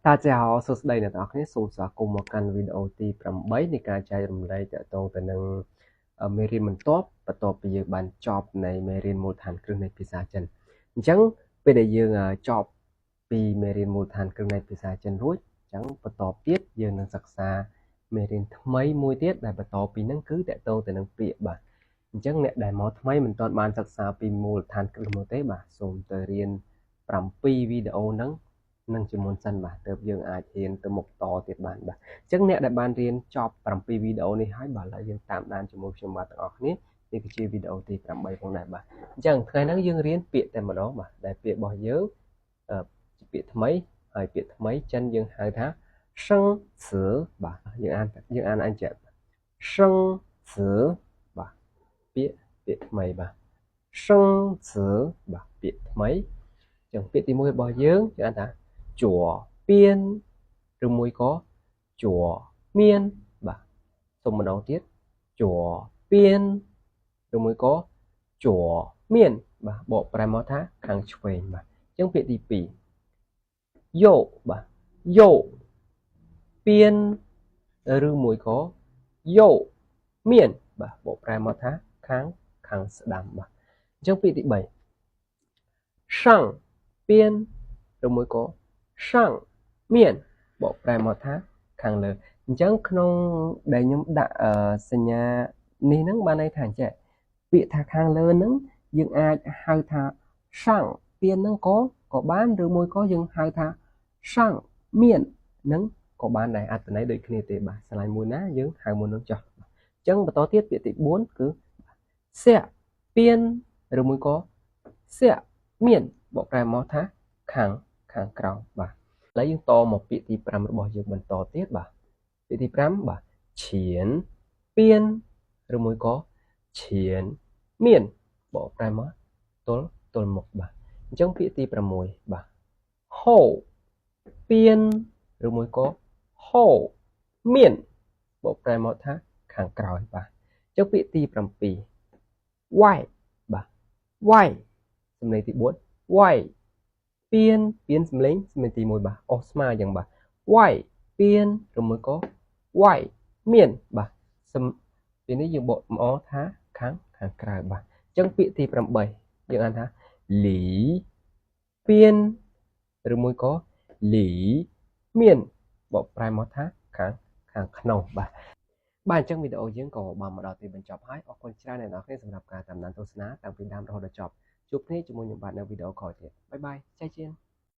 大家好 សួស្តីអ្នកទាំងអស់គ្នាសូមស្វាគមន៍មកកាន់វីដេអូទី8នៃការចែករំលែកទាក់ទងទៅនឹងមេរៀនបន្ទាប់បន្ទាប់ពីយើងបានចប់នៃមេរៀនមូលដ្ឋានគ្រឹះនៃភាសាចិនអញ្ចឹងពេលដែលយើងចប់ពីមេរៀនមូលដ្ឋានគ្រឹះនៃភាសាចិនរួចអញ្ចឹងបន្តទៀតយើងនឹងសិក្សាមេរៀនថ្មីមួយទៀតដែលបន្តពីហ្នឹងគឺទាក់ទងទៅនឹងពាក្យបាទអញ្ចឹងអ្នកដែលមកថ្មីមិនទាន់បានសិក្សាពីមូលដ្ឋានគ្រឹះមកទេបាទសូមទៅរៀន7វីដេអូហ្នឹងនឹងជាមុនសិនបាទទើបយើងអាចរៀនទៅមុខតទៀតបានបាទអញ្ចឹងអ្នកដែលបានរៀនចប់7វីដេអូនេះហើយបាទឥឡូវយើងតាមដានជាមួយខ្ញុំបាទទាំងអស់គ្នានេះគឺជាវីដេអូទី8ផងដែរបាទអញ្ចឹងថ្ងៃហ្នឹងយើងរៀនពាក្យតែម្ដងបាទដែលពាក្យរបស់យើងជាពាក្យថ្មីហើយពាក្យថ្មីចិនយើងហៅថា生词បាទយើងអានអញ្ចឹង生词បាទពាក្យថ្មីបាទ生词បាទពាក្យថ្មីអញ្ចឹងពាក្យទី1របស់យើងយើងអានថា左边ឬមួយក៏左面បាទសូមម្ដងទៀត左边ឬមួយក៏左面បាទបកប្រែមកថាខាងឆ្វេងបាទអញ្ចឹងពាក្យទី2យោបាទយោ边ឬមួយក៏យោមានបាទបកប្រែមកថាខាងស្ដាំបាទអញ្ចឹងពាក្យទី3上边ឬមួយក៏上មានបកប្រែមកថាខាងលើអញ្ចឹងក្នុងដែលខ្ញុំដាក់សញ្ញានេះហ្នឹងបានន័យថាអញ្ចឹងពាក្យថាខាងលើហ្នឹងយើងអាចហៅថា上边ហ្នឹងក៏បានឬមួយក៏យើងហៅថា上មានហ្នឹងក៏បានដែរអត្ថន័យដូចគ្នាទេបាទឆ្លាញ់មួយណាយើងហៅមួយនោះចុះអញ្ចឹងបន្តទៀតពាក្យទី4គឺ下边ឬមួយក៏下មានបកប្រែមកថាខាងក្រោមបាទឥឡូវយើងតមកពាក្យទី5របស់យើងបន្តទៀតបាទពាក្យទី5បាទឈៀនពៀនឬមួយក៏ឈៀនមានបកប្រែមកទល់មុខបាទអញ្ចឹងពាក្យទី6បាទហូពៀនឬមួយក៏ហូមានបកប្រែមកថាខាងក្រោយបាទអញ្ចឹងពាក្យទី7វ៉ៃបាទវ៉ៃសំឡេងទី4វ៉ៃពៀនសំឡេងទី1បាទអស់ស្មើអញ្ចឹងបាទវ៉ៃពៀនឬមួយក៏វ៉ៃមានបាទពេលនេះយើងបកមកថាខាងក្រៅបាទអញ្ចឹងពាក្យទី8យើងអានថាលីពៀនឬមួយក៏លីមានបកប្រែមកថាខាងក្នុងបាទបាទអញ្ចឹងវីដេអូយើងក៏បានមកដល់ទីបញ្ចប់ហើយអរគុណច្រើនអ្នកនរគ្នាសម្រាប់ការតាមដានទស្សនាតាំងពីដើមរហូតដល់ចប់ជួបគ្នាជាមួយខ្ញុំបាទនៅវីដេអូក្រោយទៀតបាយបាយចៃជៀន។